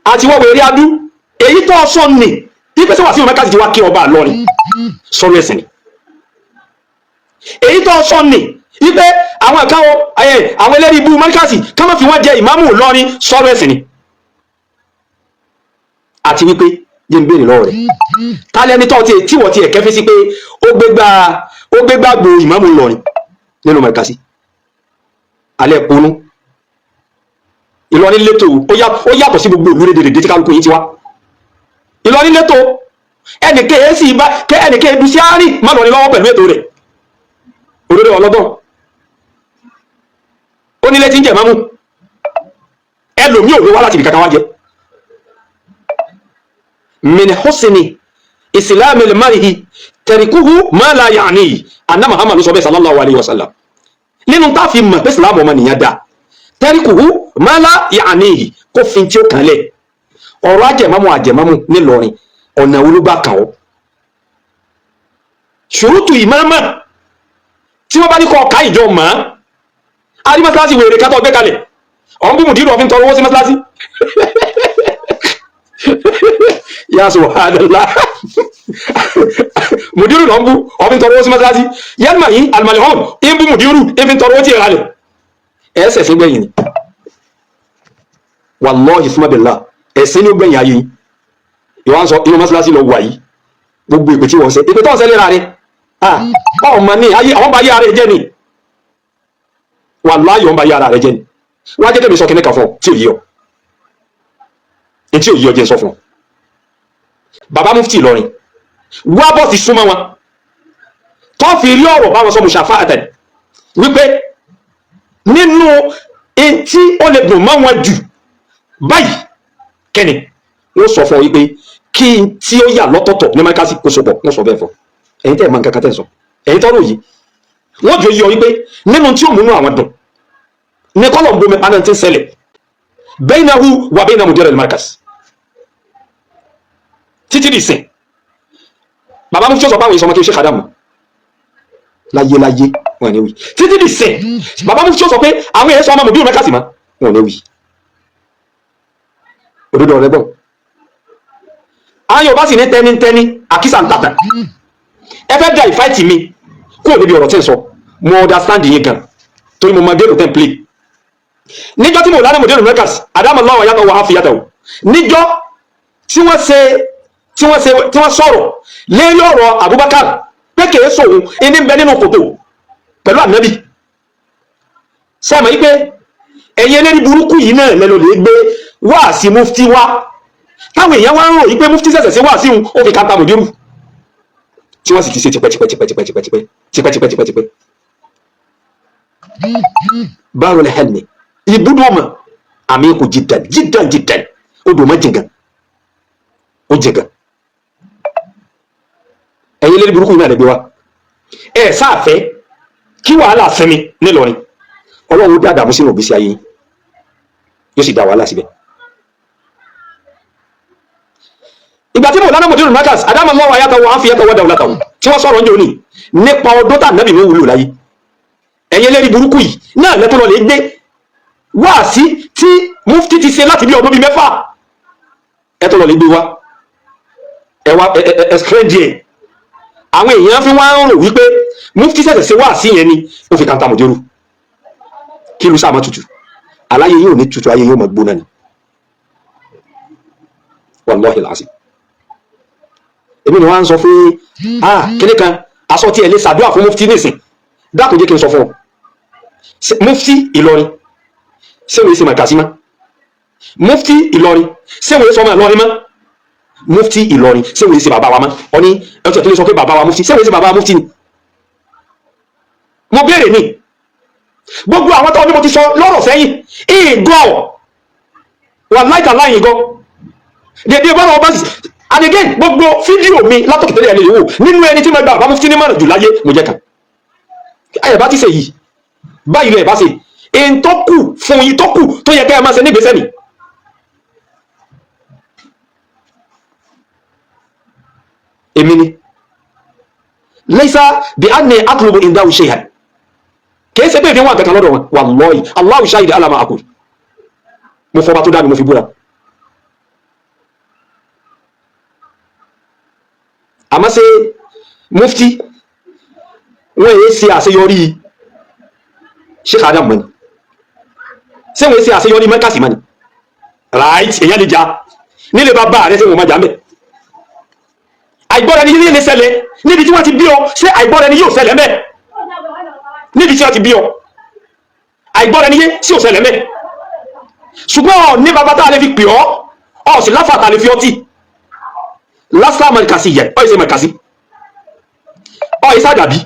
Àti wọ́n wèrè adú èyí tó sọ ní ipe tí Wàsíù Mẹ́kàsí ti wá kí ọba Ìlọrin sọ̀rọ̀ ẹ̀sìn ni. Èyí tó sọ ní ipe àwọn kan àwọn ẹlẹ́rìí ibú Mẹ́kàsí ká má fi wọ́n jẹ ìmáàmù Ìlọrin sọ̀rọ̀ ẹ̀sìn ni. Àti wípé jẹ́ ń béèrè lọ́wọ́ rẹ̀, tálẹ́ni tó ti tí wọ́n ti ẹ̀kẹ́ fi sí pé ó gbégbá gbo ìmáàmù Ìlọrin nínú Mẹ́kàsí alẹ́ ponú? Ìlọrin létò, ó yàtọ̀ sí gbogbo ìlú rédèrèdè tí kálukú yìí ti wá. Ìlọrin létò, ẹnìkẹ́ ẹ̀ sì bá kẹ́ ẹnìkẹ́ ẹ̀dùn sí àárín má lọ ní lọ́wọ́ pẹ̀lú ètò rẹ̀. Òdodo ọlọ́gbọ́n ó nílé tí ń jẹ̀ mámú, ẹlòmí ò ló wá láti ibì kankan wá jẹ. Min husni islamil mar'i tarkuhu ma la ya'ni. Anna Muhammad ló sọ bẹ́ẹ̀, sallallahu alayhi wa sallam. Nínú tá a fi mọ̀ pé islam ọmọ nìyẹn dá, tarkuhu ma la ya'nihi, kó fi tí ó kàn lẹ̀. Ọ̀rọ̀ ajẹ̀mọ́mú ajẹ̀mọ́mú nílọrin, ọ̀nà olúgbà kàn ọ́? Ṣùrùtù ìmáàmà tí wọ́n bá ní kọ́ ọ̀ká ìjọ mọ́ arí mọ́sálásí wèrè kátó gbé kalẹ̀, ọ̀n bí mùdírù ọ̀fin tọrọ owó sí mọ́sálásí. Ya subhanallah, mùdírù lọ ń bú, ọ̀fin tọrọ owó sí mọ́sálásí. Yẹn mà yín alimalihon ń bú mùdírù, ń fi tọrọ owó tí ì ralẹ̀ ẹ̀ẹ́sẹ̀ sí gbẹ̀yìn ni. Wallahi summa billah, ẹ̀sìn ní ó gbẹ̀yìn ayé yìí. Ìwà ń sọ inú mọ́sálásí lọ wà yìí, gbogbo ìpè tí wọ́n ṣe, ìpè tó ń ṣe léra rẹ̀ ọmọ ní ayé àwọn bá yé ara rẹ̀ jẹ́ ni. Wallahi, wọ́n bá yé ara rẹ̀ jẹ́ ni. Wọ́n á jẹ́ kẹ́mi sọ kíní kan fún ọ tí ò yí ọ, tí ò yí ọ jẹ́ sọ fún ọ. Bàbá mufti Ìlọrin wá bọ́ ti súnmọ́ wọn tó fi rí ọ̀rọ̀ báwọn sọ mùsàfà àtẹ̀ wípé nínú tí ó lè dùn mọ́ wọn jù báyìí kẹ́ni wọ́n sọ fún ọ wípé kí n tí ó yà lọ́tọ̀ọ̀tọ̀ ní mẹ́kásí kó sopọ̀. Wọ́n sọ bẹ́ẹ̀ fún ẹ̀yin tẹ́ ẹ̀ máa ń kankan tẹ́ ń sọ, ẹ̀yin tọ́rọ̀ yìí, wọ́n jọ yọ wípé nínú tí ó múnú àwọn dùn ní kọ́lọ̀ ń bomi paná tí ń ṣẹlẹ̀ bainahu wa baina mudir al-markaz títí di sìn. Bàbá mú tí ó sọ báwọn ìsọmọ kí ó ṣe kàdámù láyé láyé, wọn ní wí. Títí di sìn, bàbá mú tí ó sọ pé àwọn èèyàn sọ ọmọ mudir al-markaz mọ́, wọn ní wí. Òdodo ọ̀rẹ́ gbọ́n àwọn Yorùbá sì ní tẹ́nítẹ́ní àkísà ń tàtà. Ẹ fẹ́ da ìfáìtì mi kúrò níbi ọ̀rọ̀ tí ń sọ. Mo understand yín gan, torí mo mọ game tẹ́ ń play. Níjọ́ tí mo lánàá mọ̀dé rẹ̀mẹ́kàs àdámọ̀ yàtọ̀ wà á fi yàtọ̀, níjọ́ tí wọ́n ṣe tí wọ́n ṣe tí wọ́n sọ̀rọ̀ lérí ọ̀rọ̀ Abubakar pé kèé sòun ẹni ń bẹ nínú kòtò pẹ̀lú ànábì, sẹ́mọ̀ yí pé ẹ̀yin eléri burúkú yìí náà lẹ́nu lè gbé wáàsí mufti wá, táwọn èèyàn wá ń rò yí pé mufti ṣẹ̀ṣẹ̀ sí wáàsí òun, ó fi kanta mùdírù tí wọ́n sì ti ṣe tipẹ́tipẹ́tipẹ́tipẹ́tipẹ́tipẹ́tipẹ́tipẹ́. Báwo lè hẹ́lmi ibùdó ọmọ àmì kò jìdàn jìdàn jìdàn, odò mọ́ jìngàn, ó jìngàn. Ẹ̀yin eléri burúkú yìí náà lè gbé wá. Ẹ sáàfẹ́ kí wàhálà sinmi nílọrin. Ọlọ́run ó dá àdàmú sínú ògbésí ayé yín, yóò sì dá wàhálà síbẹ̀. Ìgbà tí Mọ̀lánà Mùdírù Markaz àdámọ̀ lọ́wọ́ ayátọ̀ wọn á fi yàtọ̀ wọ́dà ọ̀làtàwọn tí wọ́n sọ̀rọ̀ ń jò ní nípa ọdún tá nàbì ló wúlò láyé, ẹ̀yin eléri burúkú yìí náà lẹ́tọ́ lọ lè gbé wáàsí tí mufti ti ṣe láti bí ọdún bíi 6, ẹ̀tọ́ lọ lè gbé wá. Ẹ wá ẹ ẹ díẹ̀, àwọn èèyàn fi wá ń rò wípé mufti ṣẹ̀ṣẹ̀ ṣe wáàsí yẹn ni, ó fi kàńtà mùdírù. Kí lu sáà má tutù, aláyé yóò ní tutù, ayé yóò mọ̀ gbóná ni. Wallahi alazim, èmi ni wọ́n á ń sọ fún ah kíní kan aṣọ tí ẹ lè ṣàdúrà fún mufti nísìn. Dákun, jẹ́ kí n sọ fún ọ, mufti Ìlọrin, ṣé wòye ṣe màkàsí mọ́? Mufti Ìlọrin, ṣé wòye sọ ọmọ Ìlọrin mọ́? Mufti Ìlọrin, ṣé wòye ṣe bàbá wa mọ́? Ọ ní ẹ tó lè sọ pé bàbá wa mufti, ṣé wòye ṣe bàbá wa mufti ni? Mo béèrè ni. Gbogbo àwọn tó ní mo ti sọ lọ́rọ̀ sẹ́yìn ìgọ́ wà láìka láyìn ìgọ́ dèdè bọ́lá ọba sì. And again, gbogbo fídíò mi látọ̀kì tẹ́lẹ̀ ẹni lè wò nínú ẹni tí mo gba bàbá mufti ní mọ̀nà jù láyé, mo jẹ́ kan. Ayẹ̀ bá ti ṣe yìí báyìí lẹ̀ bá ṣe èyí tó kù fún yín, tó kù tó yẹ kẹ́ ẹ máa ṣe nígbésẹ̀ ni. Èmi ni laysa bí anni atlubu indahu shay'an, kìí ṣe pé ìfi wọn kankan lọ́dọ̀ wọn. Wallahi, Allahu shahid ala ma aqul, mo fọba tó dá mi, mo fi búra. Àmọ́ ṣé mufti wọ́n èé ṣe àṣeyọrí Sheikh Adam mọ́ni? Ṣé wọ́n èé ṣe àṣeyọrí mẹ́kàsí mọ́ni? Right, èyàn lè jà nílé bàbá rẹ̀, ṣé wọ́n máa jà ń bẹ̀? Àìgbọ́ra ẹni yé lè ṣẹlẹ̀ níbi tí wọ́n ti bí ọ. Ṣé àìgbọ́ra ẹni yóò ṣẹlẹ̀ mẹ́ níbi tí wọ́n ti bí ọ? Àìgbọ́ra ẹni yé sí ò ṣẹlẹ̀ mẹ́, ṣùgbọ́n ọ ní bàbá tá a lè fi pè ọ́, ọ sì láfà tá a lè fi ọtí lásìlá mọ̀kàsí yẹ ọ ìṣe mọ̀kàsí, ọ ìṣe àdàbí,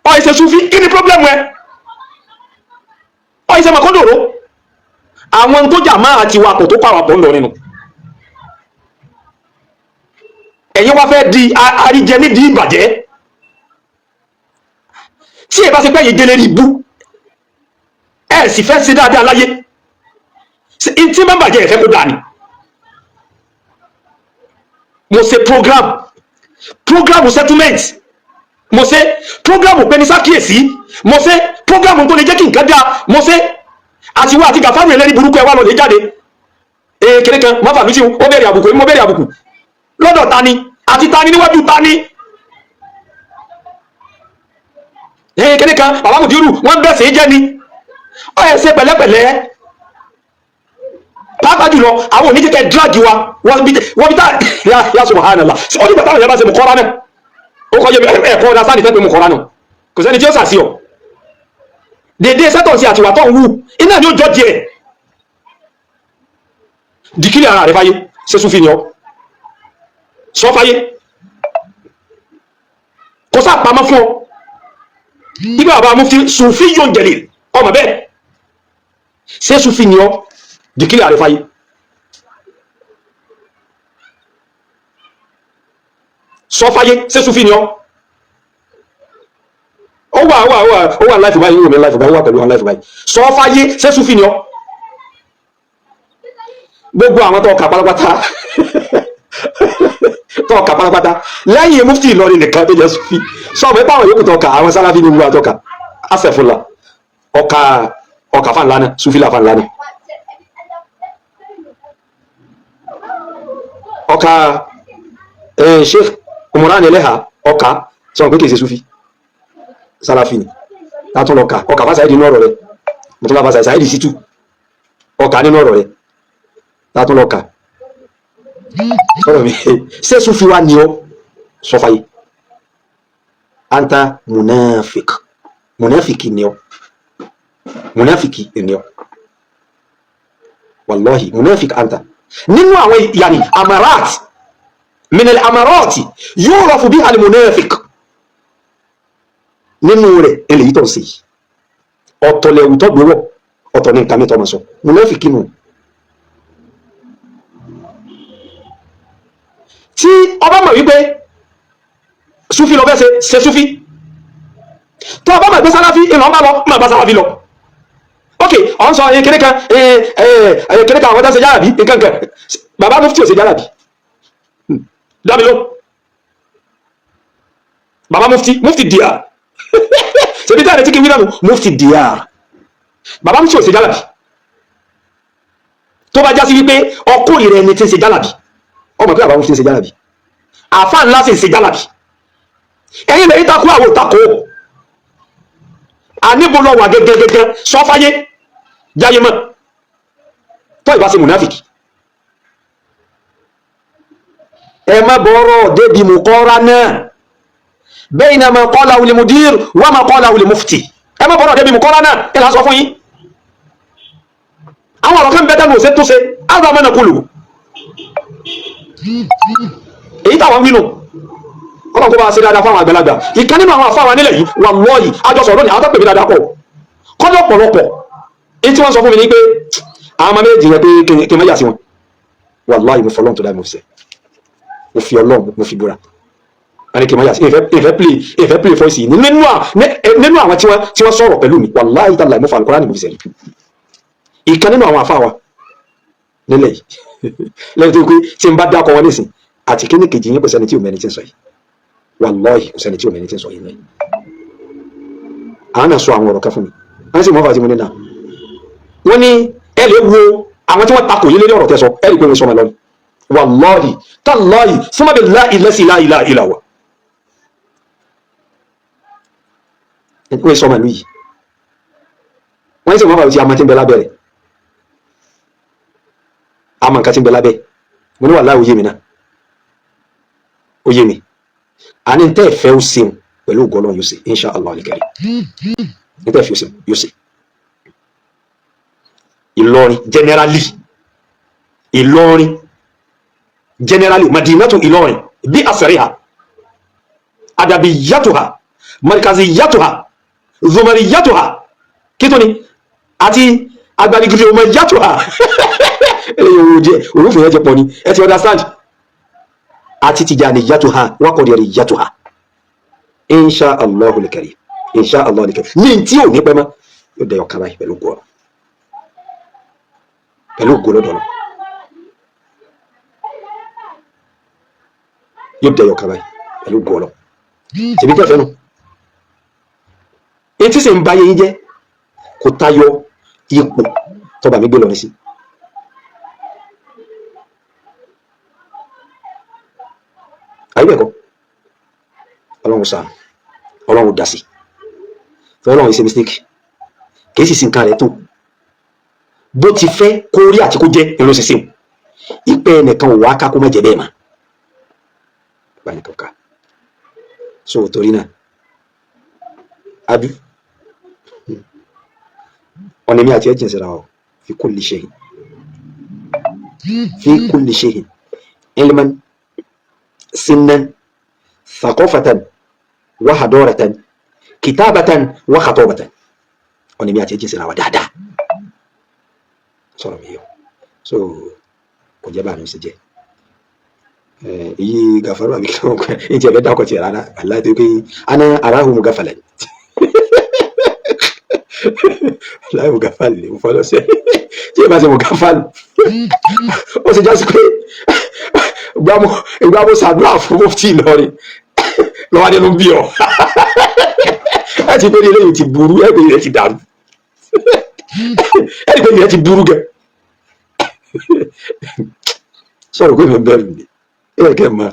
ọ ìṣe súfí. Kí ni problem ẹ? Ọ ìṣe mọ̀kọ́dọ̀rọ̀ àwọn tó jà máa ti wakọ̀ tó pàwàpọ̀ ńlọ nínú. Ẹ̀yin wá fẹ́ di àríjẹ nídìí ìbàjẹ́. Tí ẹ bá ṣe pé yìí délé rí ibú, ẹ sì fẹ́ ṣe dáadáa láyé tí má bàjẹ́, ẹ̀fẹ́ kó dáa ni. Mo ṣe program settlement, mo ṣe program pé ní sákìyèsí, mo ṣe program tó lè jẹ́ kí nǹkan dáa, mo ṣe. Àti wá àti Gàfárù ẹlẹ́rìí burúkú, ẹ wá lọ lè jáde. Ee, kéré kan má fà mí sí, ó bẹ̀rẹ̀ àbùkù, mo bẹ̀rẹ̀ àbùkù lọ́dọ̀ ta ni àti ta ni níwájú ta ni? Ee, kéré kan bàbá Mùdírù, wọ́n bẹ̀sẹ̀ jẹ́ ni. Ó yẹ ṣe pẹ̀lẹ́pẹ̀lẹ́, pàápàá jùlọ àwọn oníjẹ́kẹ́ drag wa. Wọ́n bí tá ya subhanallah. Ó ní bàtà àwọn yàrá ṣe mú kọ́ra náà, ó kọ́ yẹ ẹ̀kọ́ ọ̀dà sáà ní fẹ́ pé mú kọ́ra náà, kò sẹ́ni tí ó sàsí ọ dèdè sẹ́tọ̀ sí àtiwà tó ń wù iná ni ó jọ díẹ̀. Dìkílì ara rẹ̀ fáyé, ṣe súnfì ni ọ sọ fáyé, kò sá pamọ́ fún ọ ibi bàbá mufti sùfí yóò jẹ̀lẹ̀ ọmọ bẹ́ẹ̀. Ṣe súnfì ni ọ? Dìkílì ara rẹ̀ fáyé. Sọ fáyé, ṣe súnfì ni ọ? Ó wà ó wà ó wà ó wà láìfù báyìí, ó wò mí láìfù báyìí, ó wà pẹ̀lú wọn láìfù báyìí. Sọ fáyé, ṣé súfì ni ọ? Gbogbo àwọn tó kà pátápátá, tó kà pátápátá, lẹ́yìn mufti Ìlọrin nìkan tó jẹ́ súfì. Sọ pé báwọn yòókù tó kà, àwọn sáláfì ní gbogbo àtọ́ka àṣẹfúnla ọkà ọkà fáńlá náà, súfì là fáńlá náà, ọkà Sheikh Umuran Eleha ọkà, sọ pé kìí ṣe súfì, sálàfì ni. Látún lọ kà ọkà fásitì nínú ọ̀rọ̀ rẹ̀, mọ̀tún bá fásitì sítú ọkà nínú ọ̀rọ̀ rẹ̀, látún lọ kà sọ̀rọ̀ mi. Ṣé súfì wa ni ọ? Sọ fàyè, anta munafik, munafiki ni ọ, munafiki ni ọ, wallahi munafik anta. Nínú àwọn yàní amarat minal amarati yurafu biha al munafik, nínú rẹ̀ eléyìí tó ń ṣe yìí, ọ̀tọ̀ lẹ̀wù tó gbé wọ̀, ọ̀tọ̀ ní nǹkan mi tó máa sọ, munafiki nù. Tí ọba mọ̀ wípé súfì lọ fẹ́ ṣe, ṣe súfì. Tó ọba mọ̀ pé sáláfí ìlọ ń bá lọ, máa bá sáláfí lọ. Ok, ọ̀ ń sọ kéré kan, kéré kan, àwọn tó ń ṣe jálàbí nǹkan kan. Bàbá mufti ò ṣe jálàbí, dámi ló. Bàbá mufti, mufti díà, ṣebí táyà tí kì í wí náà, mufti díà, bàbá mufti ò ṣe jálàbí. Tó bá já sí wípé ọkùnrin rẹ ni tí ń ṣe jálàbí, ọmọ pé bàbá mufti ń ṣe jálàbí, àfa ńlá sì ń ṣe jálàbí. Ẹ̀yin lẹ́yìn takò, àwọn takò àníbo lọ wà gẹ́gẹ́gẹ́gẹ́. Sọ fáyé jáyé mọ́ tọ́ ìbá ṣe mùnáfìkì. Ẹ má bọ́rọ̀ débi mùkọ́ra náà bayna ma qalahu al-mudir wa ma qalahu al-mufti. Ẹ má bọ́rọ̀ débi mùkọ́ra náà. Ẹ là ń sọ fún yín, àwọn ọ̀rọ̀ kan bẹ́ẹ̀ tẹ́lu òṣè tó ṣe àwọn ọmọ náà kúlù èyí táwọn wí nù. Kọ́nà kó bá ṣe dáadáa fáwọn àgbàlagbà. Ìkan nínú àwọn àfáwọn nílẹ̀ yìí, wallahi, àjọsọ̀rọ̀ lónìí, àwọn tó pè mí dáadáa pọ̀ kọ́dọ̀ ọ̀pọ̀lọpọ̀. Èyí tí wọ́n sọ fún mi ní pé àwọn ọmọ méjì yẹn, pé kí n má yà sí wọn. Wallahi, mo fọlọ́n tó dá, mo fi sẹ́, mo fi Ọlọ́run, mo fi búra, wọ́n ní kí n má yà sí. Ìfẹ́ play voice yìí nínú àwọn tí wọ́n sọ̀rọ̀ pẹ̀lú mi. Wallahi tallahi, mo fa Al-Qur'ani, mo fi sẹ́yìn. Ìkan nínú àwọn àfáà wa nílẹ̀ yìí, lẹ́yìn tó pé tí n bá dákọ̀ wọn nísìn àti kíní kejì yín, kò sẹ́ni tí ò mẹ́ni tí ń sọ yìí. Wallahi, kò sẹ́ni tí ò mẹ́ni tí ń sọ yìí lẹ́yìn. Àwọn náà sọ àwọn ọ̀rọ̀ kan fún mi, wọ́n sì mọ́ fàtí mo ní náà. Wọ́n ní ẹ lè wo àwọn tí wọ́n takò yín lórí ọ̀rọ̀ tẹ́ sọ, ẹ rí i pé wọ́n sọ ọmọ lọ́nà. Wàlọ́ọ̀hì tàlọ́ọ̀hì súnmọ́bìlá ilẹ̀sí láìlá ìlàwà. Wọ́n sọ màlúù yìí, wọ́n sì mọ́ bàbá tí a máa ti ń bẹ lábẹ́ rẹ̀, a máa nǹkan ti ń bẹ lábẹ́. Mo ní wàláhì, ó yé mi náà, ó yé mi. Àní tẹ́ ẹ̀ fẹ́ ó ṣeun, pẹ̀lú ògo Ọlọ́run yóò ṣe, insha Allah al-karim. Ní tẹ́ ẹ̀ fẹ́ ó ṣeun, yóò ṣe. Ìlọrin generally, Ìlọrin generally, madinatu Ìlọrin bí asariha, adabiyatuha, markaziyatuha, zumariyatuha, kí tó ni àti agbadigidi ọmọ yatuha, eléyìí owó jẹ òrùfin yẹn jẹ pọ̀ ni, ẹ ti understand, àti tijaniyatuha wa qadiriyatuha, insha Allahu al-karim, insha Allahu al-karim, ní tí ò ní pẹ́ mọ́, yóò dẹ̀ ọ̀kan báyìí pẹ̀lú ògo, pẹ̀lú ògo lọ́dọ̀ náà, yóò dẹ̀ ọ̀kan báyìí pẹ̀lú ògo ọlọ́. Tèmi tẹ́ fẹ́ nu etí sì ń ba yẹn jẹ́, kò tayọ ipò tọba mi gbé lọ ní sí. Àyè bẹ́ẹ̀ kọ́, Ọlọ́run ṣàánú, Ọlọ́run dá sí fún Ọlọ́run ṣe mistake, kì í sì sí nǹkan rẹ̀ tó bó ti fẹ́ kó rí àti kó jẹ́ ló ṣe ṣe o. Ìpẹ́ ẹnìkan ò wá ká kó má jẹ bẹ́ẹ̀ mà bá nìkan ká. So torí náà, adu ọ̀nà mi àti ẹ̀ jìn síra o. Fi kulli shay'in, fi kulli shay'in, ilman, sinnan, thaqafatan wa hadaratan, kitabatan wa khatabatan, ọ̀nà mi àti ẹ̀ jìn síra wa dáadáa. Sọ̀rọ̀ mi yọ, so kò jẹ́ báà ní ó ṣe jẹ́. Èyí gàfárò àbí kí wọ́n kọ́ ẹ̀ tí ẹ fẹ́ dákọ̀ tiẹ̀ rárá, aláì tó pé ana arahu mugafalan, láì mugafal ni mo fọlọ́ sẹ́ tí ẹ bá ṣe mugafal, ó ṣe jásí pé ìgbà mo ṣàdúrà fún mufti Ìlọrin lọ́wọ́ nínú bí ọ ẹ ti pé ní eléyìí ti burú, ẹ pé ní ẹ ti dàrú, ẹ ti pé ní ẹ ti burú gẹ. Sọ̀rọ̀ pé mi bẹ̀rù ni ẹ kẹ́ mọ́,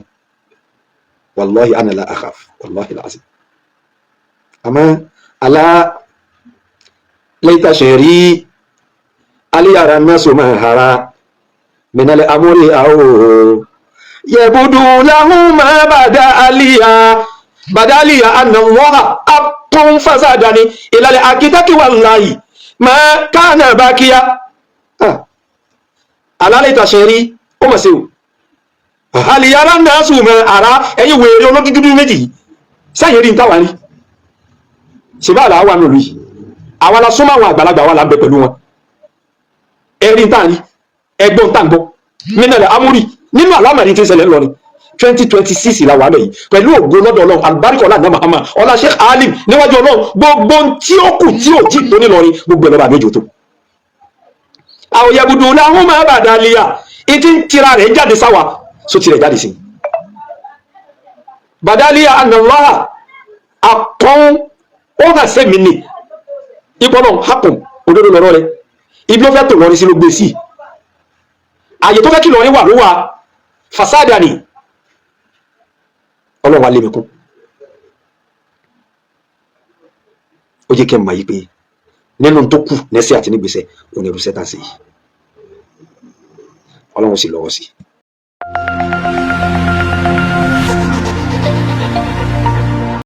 wàláhi ana la akhaf, wàláhi làásì. Àmọ́ alá laita sheri aliyara nasu ma hara minale amuri awo yebudu lahu ma bada aliya badaliya anna allaha akun fasadani ilale akitaki wallahi ma kana bakiya. Ala laita sheri, ó mà ṣe o, aliyara nasu ma ara. Ẹ̀yin wèrè olódúdú méjì yìí, sẹ́yìn rí n táwa rí ṣe bá àlàá wà nílùú yìí, àwa la súnmọ́ àwọn àgbàlagbà wa là ń bẹ pẹ̀lú wọn. Ẹ̀rí tá à ń rí, ẹgbọ́n tá à ń gbọ́ mínàlẹ̀ amúrì nínú àlámàrí tí ń ṣẹlẹ̀ ńlọrin. 2026 la wà lọ yìí, pẹ̀lú ògo lọ́dọ̀ Ọlọ́run, alùbáríkọ̀ ọlá àná Muhammad, ọlá Sheikh Alim níwájú Ọlọ́run, gbogbo tí ó kù tí ò tí tó nílọrin, gbogbo ẹ̀ lọ́ba àbẹ́jọ tó. Àwòyẹ̀bùdù làwọn máa bà dàlíyà ìtí ń tira rẹ̀ jáde sáwà só tirẹ̀ jáde sí. Bàdàlíyà ànàlọ́hà àkọ́n ó hàn sẹ́mi ni ipò náà hakùn òdodo lọ́rọ́ rẹ̀. Ibi ó fẹ́ tó lọrin sí ló gbé sí, àyè tó fẹ́ kí lọrin wà ló wà. Fasada ni Ọlọ́run wa lé mi kún, ó jẹ́ kí n mọ̀ yí pé nínú tó kù nẹ́sẹ̀ àti nígbèsẹ̀ òun ni irúṣẹ́ tá à ń ṣe yìí, Ọlọ́run sì lọ́wọ́ sí i.